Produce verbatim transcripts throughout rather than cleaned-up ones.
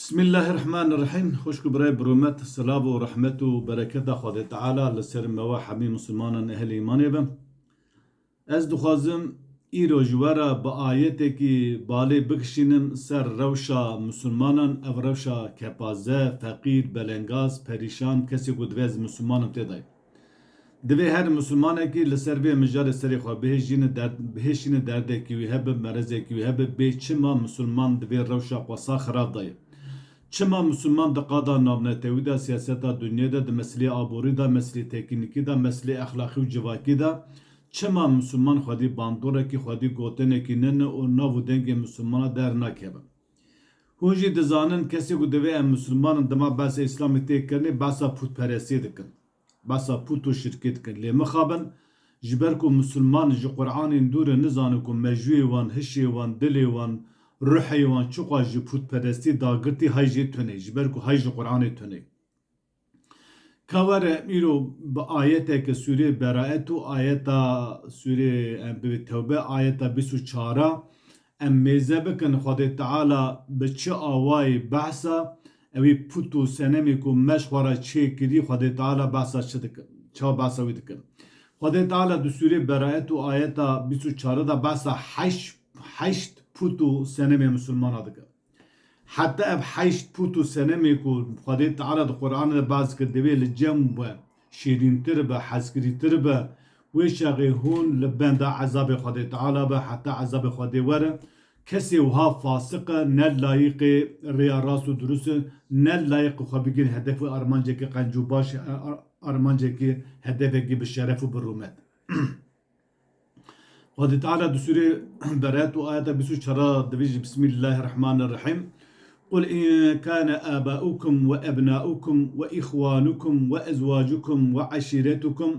Bismillahirrahmanirrahim. Xwişk û birayê bi rûmet, silav û rehmet û bereketa Xwedê Teala li ser me we hemî Mislimanan ehlê îmanê be. Ez dixwazim îro ji we re bi ayetekî balê bikişînim ser rewşa Mislimanan, ev rewşa kepaze, feqîr, belengaz, perîşan, kesê ku divê ez Mislimanim tê de ye. Divê her misilmanekî li ser vê mijarê serê xwe bihêjîne derd-, bihêşîne derdekî wî hebe, merezekî wî hebe, bê çima misilman di vê rewşa xwesa xirab de ye? Çima misilman di qada navnetewî de, siyaseta dinyê de, di meselê aborî de, meselê teknîkî de, meselê exlaqî û civakî de, çima misilman xwedî bandorekî, xwedî gotinekî nîne û nav û dengê misilmana dernakeve? Hûn jî dizanin, kesê ku divê em misilman in, dema behsa Îslamê tê kirinê, behsa pûtperestiyê dikin. Behsa pût û şirkê dikin. Lê mixabin, ji ber ku misilman ji Qur'anê dûr e, nizane ku mejûyê wan, hişê wan, dilê wan, ruhê wan çiqas ji pûtperestî dagirtî, hay jê tune, ji ber ku hay ji Qur'anê tune. Ka were îro bi ayeteke sûrê Beraet û ayeta sûrê, em bibê Tewbe, ayeta bîst û çar a, em mêze bikin Xwedê Teala bi çi awayî behsa ewî pût û senemê ku me ji xwe re çêkirî, Xwedê Teala behsa çi dike? Çawa behsa wî dike? Xwedê Teala di sûrê Beraet û ayeta bîst û çar de behsa heşt, heşt pût û senemê misilmana dike. Heta ev heşt pût û senemê ku Xwedê Teala di Qur'anê de behs kir, divê li cem we şêrîntir be, hezkirîtir be, wê çaxê hûn li benda ezabê Xwedê Teala be, heta ezabê Xwedê were. Kesê wiha fasiq e, ne layiqê rêya rast û dirust e, ne layiqê xwe bigihîne hedefê armancekî qenc û baş, ar-, armancekî hedefekî bi şeref û bi rûmet. Xwedê Teala di sûrê Beret û ayeta bîst û çar de dibêje, Bismillahirrahmanirrahim. قل إن كان آباؤكم وأبناؤكم وإخوانكم وأزواجكم وعشيرتكم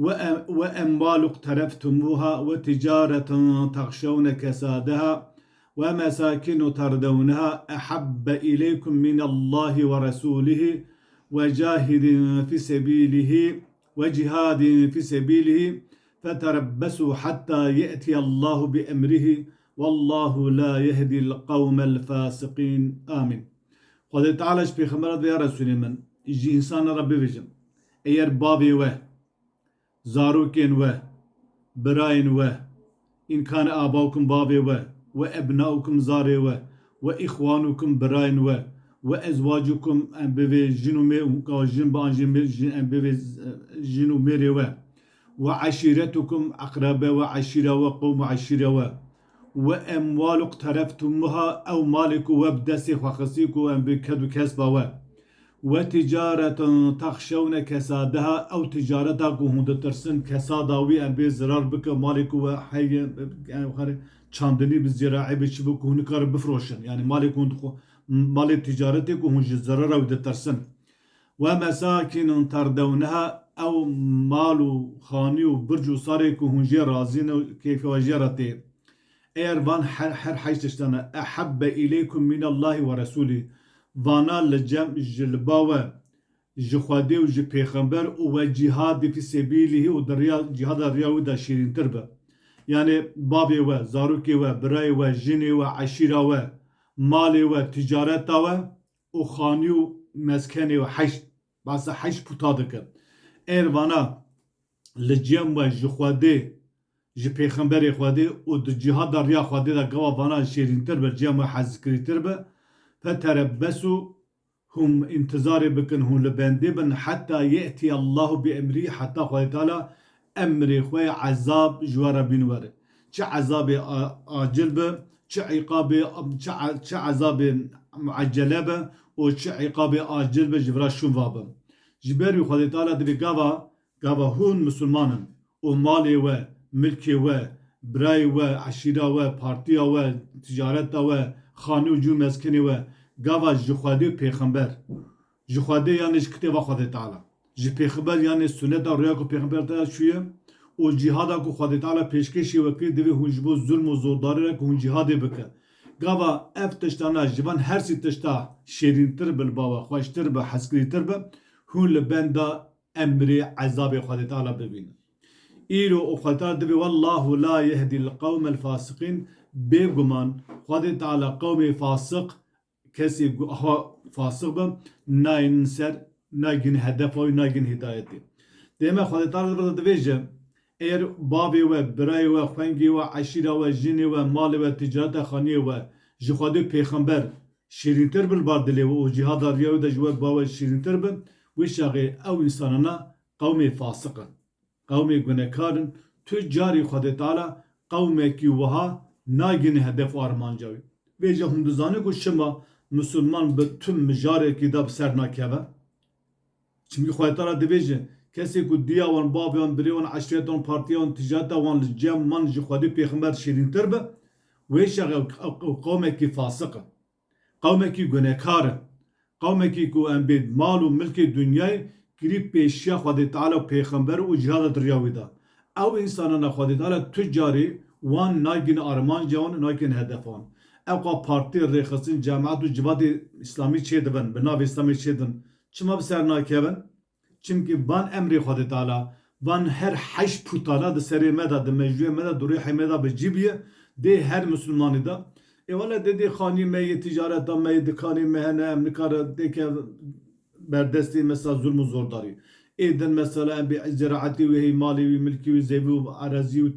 وأ-، وأموال اقترفتموها وتجارة تخشون كسادها ومساكن ترضونها أحب إليكم من الله ورسوله وجهاد في سبيله وجهاد في سبيله فتربصوا حتى يأتي الله بأمره والله لا يهدي القوم الفاسقين. آمين. Xwedê Teala ji Pêxembera dibe, ya Resûlê min, ji însanan re bibêjin, eger bavê we, zarokên we, birayên we, إن كان آباؤكم bavê we, وأبناؤكم zarê we, وإخوانكم birayên we, وأزواجكم em bivê jin û mêr, jin bi an jin mêr, jin em bivê jin û mêrê we, وعشيرتكم eqrebe we, eşîra we, qewm û eşîra we, وأموال اقترفتموها ew malê ku we bi destê xwe xistî ku em bi ked û kesba we, وتجارة تخشون كسادها ew ticareta ku hûn ditirsin kesada wî em bê zirar bike, malê ku we heye, em xare çandinî bi ziraî bi çi bi ku hûn nikarin bifroşin. Yani malê ku hûn dixwe-, malê ticaretê ku hûn ji zirara wî ditirsin. ومساكن ترضونها ew mal û xanî û birc û sarê ku hûn jê razî ne û keyfê we jê re tê. Eger van her, her heşt tiştana, أحب إليكم من الله ورسوله, vana li cem ji li ba we, ji Xwedê û ji Pêxember û وجهاد في سبيله û di riya cîhada riya wî de şêrîntir be. Yani bavê we, zarokê we, birayê we, jinê we, eşîra we, malê we, ticareta we û xanî û meskenê we, heşt, behsa heşt puta dike. Eger vana li cem we ji Xwedê, ji Pêxemberê Xwedê û di cîhada riya Xwedê de gava vana şêrîntir be, cem we hezkirîtir be, فتربصوا, hûn întizarê bikin, hûn li bendê bin, حتى يأتي الله بأمره, heta Xwedê Teala emrê xwe yê ezab ji we re bîn were. Çi ezabê a-, acil be, çi îqabê, çi e-, çi ezabê mueccele be û çi îqabê acil be ji vira şûn va be. Ji ber wî Xwedê Teala divê gava, gava hûn misilman in û malê we, milkê we, birayê we, eşîra we, partiya we, ticareta we, xanî û cû meskenê we, gava ji Xwedê û Pêxember, ji Xwedê yanê ji kitêba Xwedê Teala, ji Pêxember yanê suneta rêya ku Pêxember te çûye û cîhada ku Xwedê Teala pêşkêşî we kir, divê hûn ji bo zulm û zordarî re ku hûn cîhadê bike. Gava ev tiştana ji van her sî tişta şêrîntir bi li ba we, xweştir bi, hezkirîtir bi, hûn li benda emrê ezabê Xwedê Teala bibînin. Îro û Xwedê Teala divê, والله لا يهدي القوم الفاسقين, bêguman Xwedê Teala qewmê fasiq Kesê ku aha fasiq be, nayên ser, nagin hedefa wî, nagin hidayetê. Dême Xwedê Teala li vir de divêje, eger bavê we, birayê we, xwengê we, eşîra we, jinê we, malê we, ticareta xaniyê we ji Xwedê û pêxember şîrîntir bi li bar dilê we û cîhada riya wî de ji we ba we şîrîntir bi, wê çaxê ew însanana qewmê fasiq in. Qewmê gunekar in, tu carî Xwedê Teala qewmekî wiha nagihîne hedef û armanca wî. Vêca hûn dizanin ku çima misilman bi tu mijarekî de bi ser nakeve? Çimkî Xwedê Teala dibêje, kesê ku diya wan, bavê wan, birê wan, eşîreta wan, partiya wan, ticareta wan li cem man ji Xwedê û Pêxember şîrîntir be, wê çaxê ew, ew, ew qewmekî fasiq in. Qewmekî gunekar in. Qewmekî ku em bê mal û milkê dinyayê kirî pêşiya Xwedê Teala û Pêxember û cihada di riya wî de. Ew însanana Xwedê Teala tu carî wan nagihîne armanca wan, nagihîne hedefa wan. Ew qa partî, rêxistin, cemaet û civatê Îslamî çêdibin, bi navê Îslamê çêdin. Çima bi ser nakevin? Çimkî van emrê Xwedê Teala, van her heşt pûtana di serê me de, di mejûyê me de, di ruhê me de bi cî bûye, dê her misilmanî de. Ê wele dê, dê xanî me yê, ticareta me yê, dikanê me hene, em nikare dêke berdestê mesela zulm û zordarî. Ê din mesela em bê ziraetê wê heyî, malê wî, milkê wî, zevî û erazî û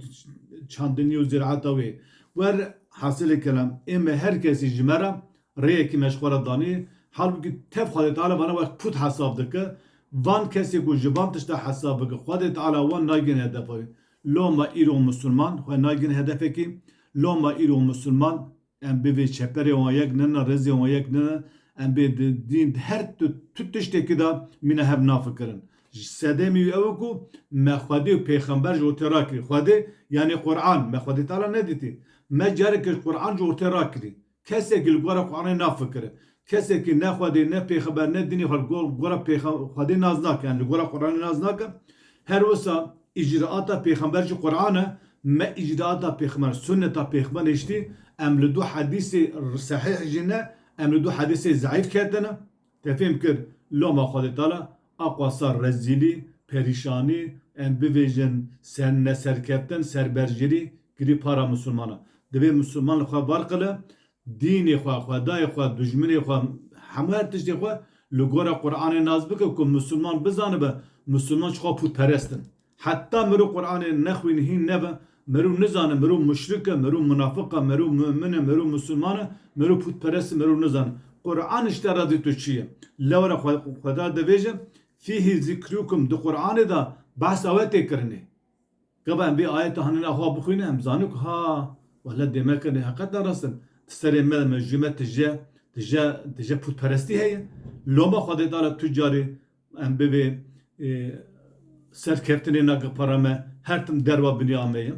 çandinî û ziraeta wê. Wer hasilê kelam, ê me her kesî ji me re rêyekî me ji xwe re danî. Halbûkî tev Xwedê Teala vana wek pût hesab dike. Van kesê ku ji van tişta hesab bike, Xwedê Teala wan nagihîne hedefa wî. Loma îro misilman xwe nagihîne hedefekî. Loma îro misilman em bê vê çeperê wan yek nine, rêzê wan yek nine, em bê di dîn her tu, tu tiştekî de mîne hev nafikirin. Ji sedemî ew e ku me Xwedê û Pêxember ji ortê rakirî. Xwedê, yanî Quran, me Xwedê Teala nedîtî. Me careke ji Quran ji ortê rakirî. Kesekî li gora Quranê nafikire. Kesekî ne Xwedê, ne Pêxember, ne dînê xwe li go-, gora Pêxe-, Xwedê nas nake, yani li gora Quranê nas nake. Her wisa îcraata Pêxember jî Quran e, me îcraata Pêxember, sunneta Pêxember hiştî, em li du hedîsê sehîh jî ne, em li du hedîsê zeîf ketine. Te fêm kir, loma Xwedê Teala, aqwasa rezîlî, perîşanî, em bivêjin ser neserkeftin, serberjêrî, kirî para misilmana. Divê misilman li xwe bar qile, dînê xwe, xwedayê xwe, dijminê xwe, hemû her tiştê xwe li gora Quranê nas bike ku misilman bizanibe, misilman çiqas pûtperest in. Heta mirov Quranê nexwîne hîn nebe, mirov nizane, mirov muşrik e, mirov munafiq e, mirov mumin e, mirov misilman e, mirov pûtperest e, mirov nizane. Quran ji te re dî tu çi ye. Lewra xwe, xweda divêje, fîhî zikrûkum, di Quranê de behsa we tê kirinê. Gava em vê ayeta hanine xwe bixwîne, em zanin ku ha, wele dê me kirinê heqet ne rast in. Di serê me, me jû me tije, tije, tije pûtperestî heye. Loma Xwedê Teala tu carî em bivê, e, serkeftinê nake para me, her tim derwa binya me ye.